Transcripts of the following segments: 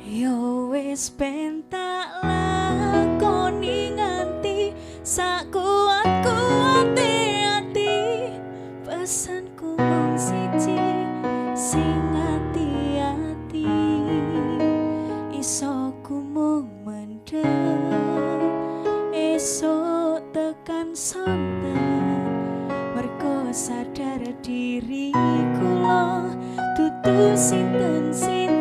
Yo wis ben tak lakoni nganti sak kuat-kuate ati. Pesanku mung siji sing ati-ati. Iso ku mung mendem esuk tekan sonten. Mergo sadar diri kula dudu sinten-sinten.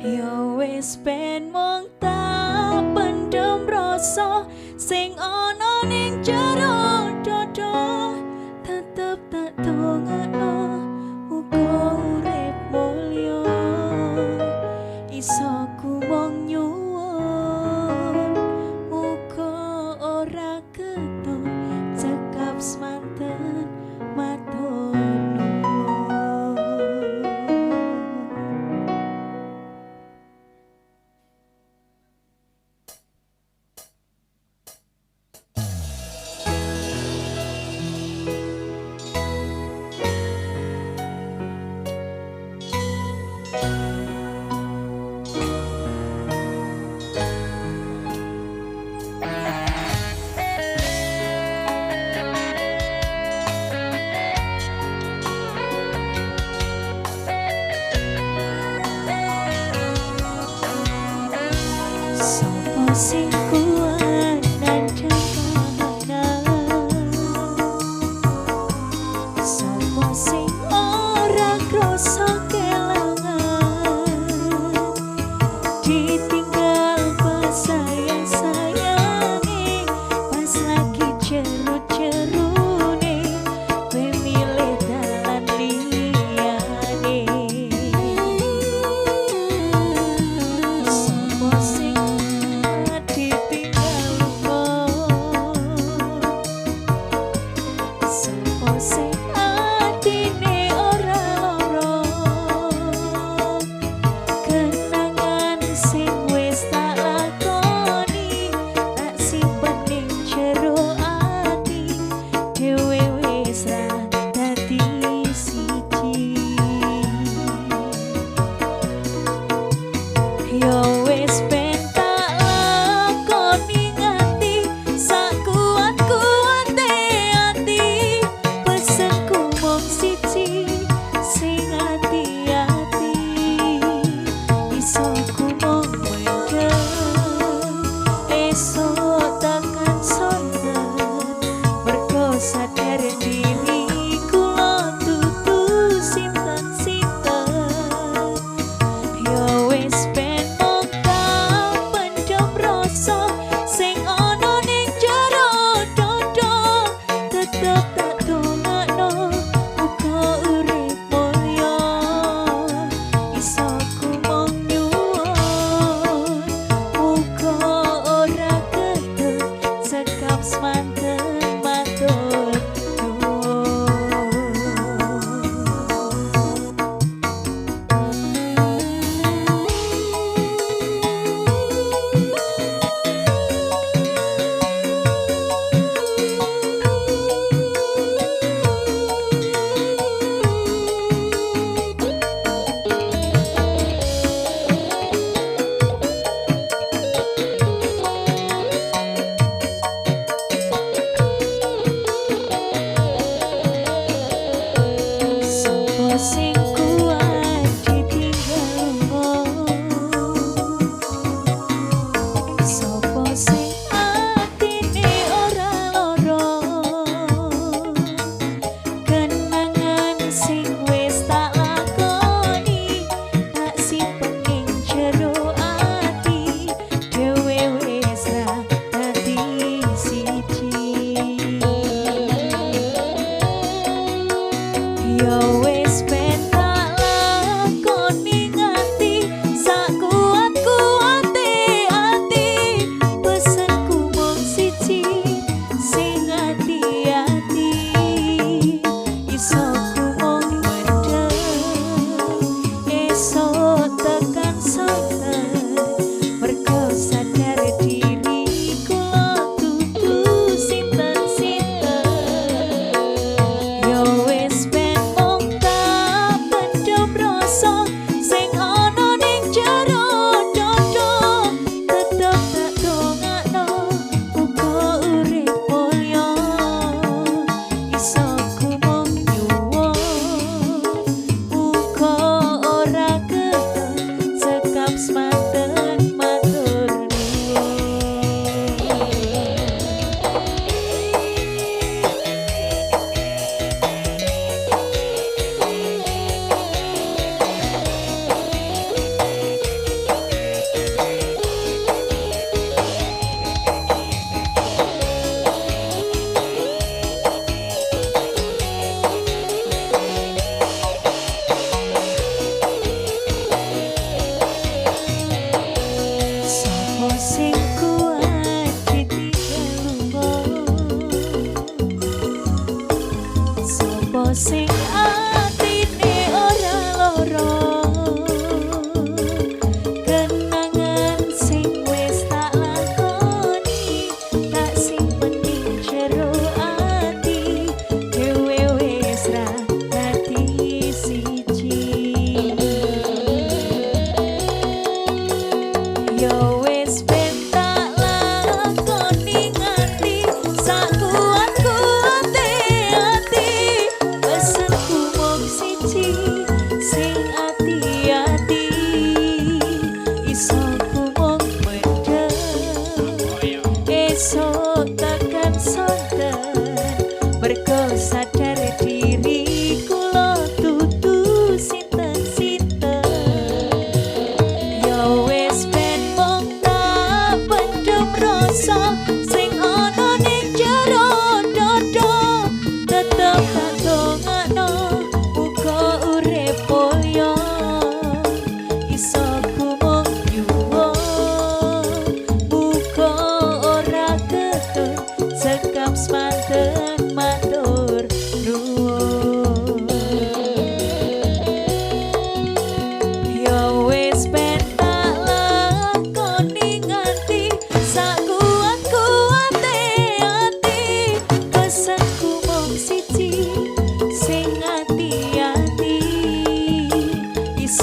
Yo wis ben mung tak pendem rasa sing ana ning jero dada. Tetep tak dongakno muga urip mulya. Iso ku mung nyuwun muga ora keton. Cekap semanten matur nuwun. Sopo sing kuat nandhang kahanan? Sopo sing ora krasa kelangan? Ditinggal pas sayang-sayange, pas lagi jeru-jerune, kowe milih dalan liyane. Sopo sing ditinggal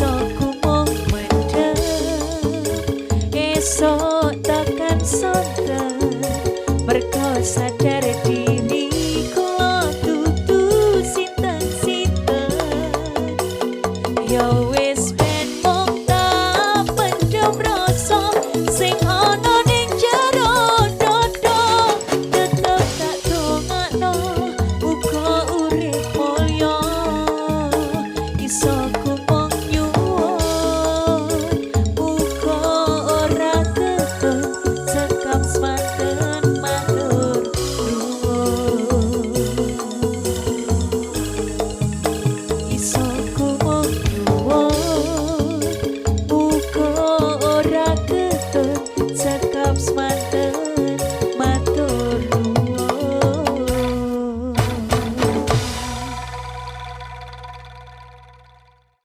Rasaku mung mendem. Esok tekan sonten, mergo sadar.